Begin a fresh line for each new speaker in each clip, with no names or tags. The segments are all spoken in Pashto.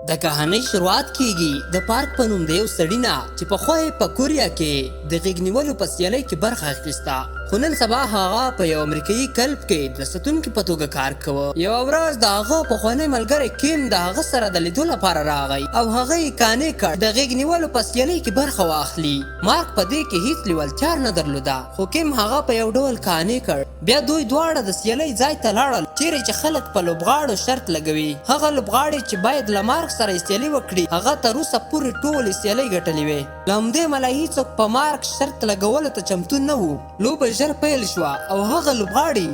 د کهانۍ شروعات کیږي د پارک په نوم د یو سړي نه چې پخوا یې په کوریا کې د غیږ نیولو په سیالۍ کې برخه اخیسته، خو نن سبا هغه په یو امریکایي کلب کې د ساتونکي په توګه کار کوه. یوه ورځ د هغه پخوانی ملګری کیم د هغه سره د لیدو لپاره راغی او هغه یې قانع کړ د غیږ نیولو په سیالۍ کې برخه واخلي. مارک په دې کې هیڅ لیوالتیا نه درلوده، خو کیم هغه په یو ډول قانع کړ. بیا دوی دواړه د سیالۍ ځای ته لاړل، چیرې چې خلک په لوبغاړو شرط لګوي. هغه لوبغاړي چې باید له مارک سره سیالي وکړي، هغه تر اوسه پورې ټولې سیالۍ ګټلې وې. له همدې امله هیڅوک په مارک شرط لګولو ته چمتو نه وو. لوبه ژر پیل شوه او هغه لوبغاړي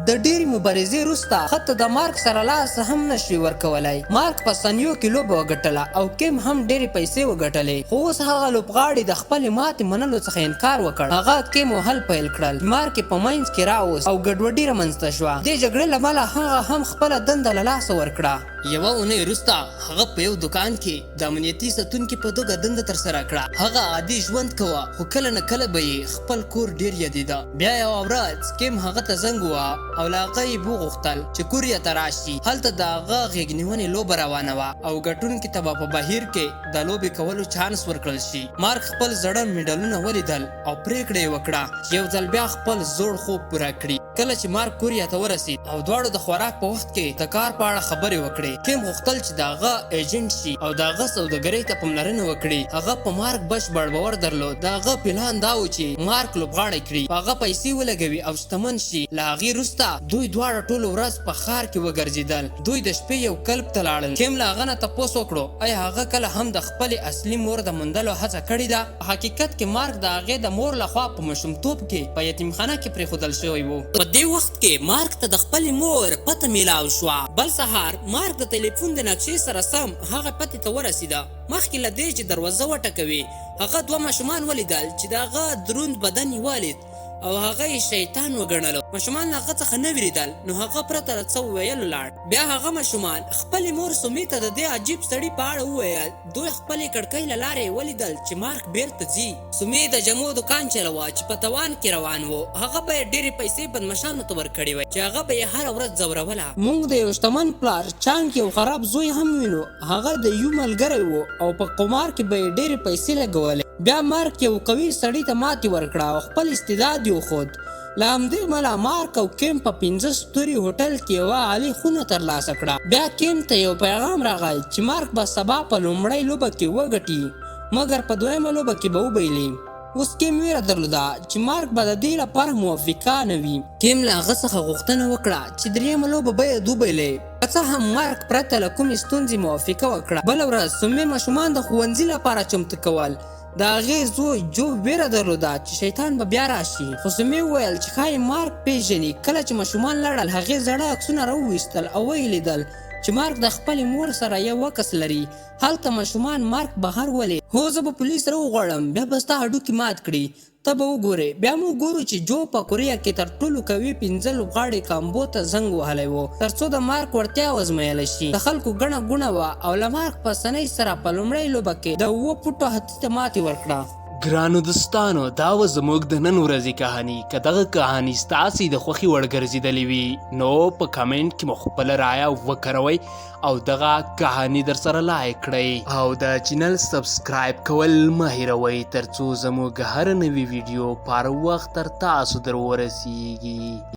د ډېرې مبارزې وروسته حتی د مارک سره لاس هم نه شوی ورکولای. مارک په ثانیو کې لوبه وګټله او کیم هم ډېرې پیسې وګټلې. خو اوس هغه لوبغاړي د خپلې ماتې منلو څخه انکار وکړ. هغه کیم وهل پیل کړل. مارک یې په منځ کې راوست او ګډوډي رامنځته شوه. دې جګړې له امله هغه هم خپله دنده له لاسه ورکړه. یوه اونۍ وروسته هغه په یو دوکان کې د امنیتي ساتونکي په توګه دنده ترسره کړه. هغه عادي ژوند کوه، خو کله نه کله به یې خپل کور ډېر یادېده. بیا یوه ورځ کیم هغه ته زنګ وواهه او له هغه یې وغوښتل چې کوریا ته راشي. هلته د هغه غېږنیونې لوبه روانه وه او ګټونکي ته به په بهیر کې د لوبې کولو چانس ورکړل شي. مارک خپل زړه مډالونه ولیدل او پرېکړه یې وکړه چې یو ځل بیا خپل زوړ خوب پوره کړي. کله چې مارک کوریا ته ورسید او دواړو د خوراک په وخت کې د کار په اړه خبرې وکړې، کیم غوښتل چې د هغه ایجنټ شي او د هغه سوداګرۍ ته پاملرنه وکړي. هغه په مارک بشپړ باور درلود. د هغه پلان دا و چې مارک لوبغاړی کړي، په هغه پیسې ولګوي او شتمن شي. له هغې وروسته دوی دواړه ټوله ورځ په ښار کې وګرځېدل. دوی د شپې یو کلب ته لاړل. کیم له هغه نه تپوس وکړو ایا هغه کله هم د خپلې اصلي مور د موندلو هڅه کړې ده؟ په حقیقت کې مارک د هغې د مور له خوا په ماشومتوب کې په یتیمخانه کې پرېښودل شوی و. په دې وخت کې مارک ته د خپلې مور پته میلاو شوه. بل سهار مارک د تیلیفون د نقشې سره سم هغې پتې ته ورسیده. مخکې له دې چې دروازه وټکوي، هغه دوه ماشومان ولیدل چې د هغه دروند بدن یې ولید او هغه یې شیطان وګڼلو. ماشومان له هغه څخه نه ویریدل، نو هغه پرته له څه ویلو لاړ. بیا هغه ماشومان خپلې مور سومې ته د دې عجیب سړي په اړه وویل. دوی خپلې کړکۍ له لارې ولیدل چې مارک بیرته ځي. سومې د جامو دوکان چلوه چې په توان کې روان و. هغه به یې ډېرې پیسې بدمعاشانو ته ورکړې وای چې هغه به یې هره ورځ ځوروله. موږ د یو شتمن پلار چانګ یو خراب زوی هم وینو. هغه د یو ملګری و او په قمار کې به یې ډېرې پیسې لګولې. بیا مارک یو قوي سړي ته ماتې ورکړه او خپل استعداد یې وښود. له همدې امله مارک او کیم په پنځه ستوري هوټل کې یوه عالي خونه ترلاسه کړه. بیا کیم ته یو پیغام راغی چې مارک به سبا په لومړۍ لوبه کې وګټي، مګر په دویمه لوبه کې به وبایلي. اوس کیم ویره درلوده چې مارک به د دې لپاره موافقه نه وي. کیم له هغه څخه غوښتنه وکړه چې دریمه لوبه باید وبایلي. که څه هم مارک پرته له کومې ستونزې موافقه وکړه. بله ورځ سومې ماشومان د ښوونځي لپاره چمتو کول. د هغې زوی جو ویره درلوده چې شیطان به بیا راشي، خو سومې وویل چې ښایي مارک پیژني. کله چې ماشومان لاړل، هغې زاړه عکسونه راوویستل او ویې لیدل چې مارک د خپلې مور سره یو عکس لري. هلته ماشومان مارک بهر ولید. هو، زه به پولیس راوغواړم، بیا به ستا هډوکي مات کړي، ته به وګورې. بیا موږ ګورو چې جو په کوریا کې تر ټولو قوي پنځه لوبغاړي کامبو ته زنګ وهلی و ترڅو د مارک وړتیا وازمویله شي. د خلکو ګڼه ګوڼه وه او له مارک په اسانۍ سره په لومړۍ لوبه کې د اووه فوټو هاتي ته ماتې ورکړه.
ګرانو دوستانو، دا وه زموږ د نن ورځې کهاني. که دغه کهاني ستاسې د خوښې وړ ګرځېدلې وي نو په کمنټ کې مو خپله رایه وکروئ او دغه کهانی در سره لایک کړئ او د چینل سبسکرایب کول مه هیروئ ترڅو زموږ هره نوې ویډیو پر وخت تر تاسو در ورسیږي.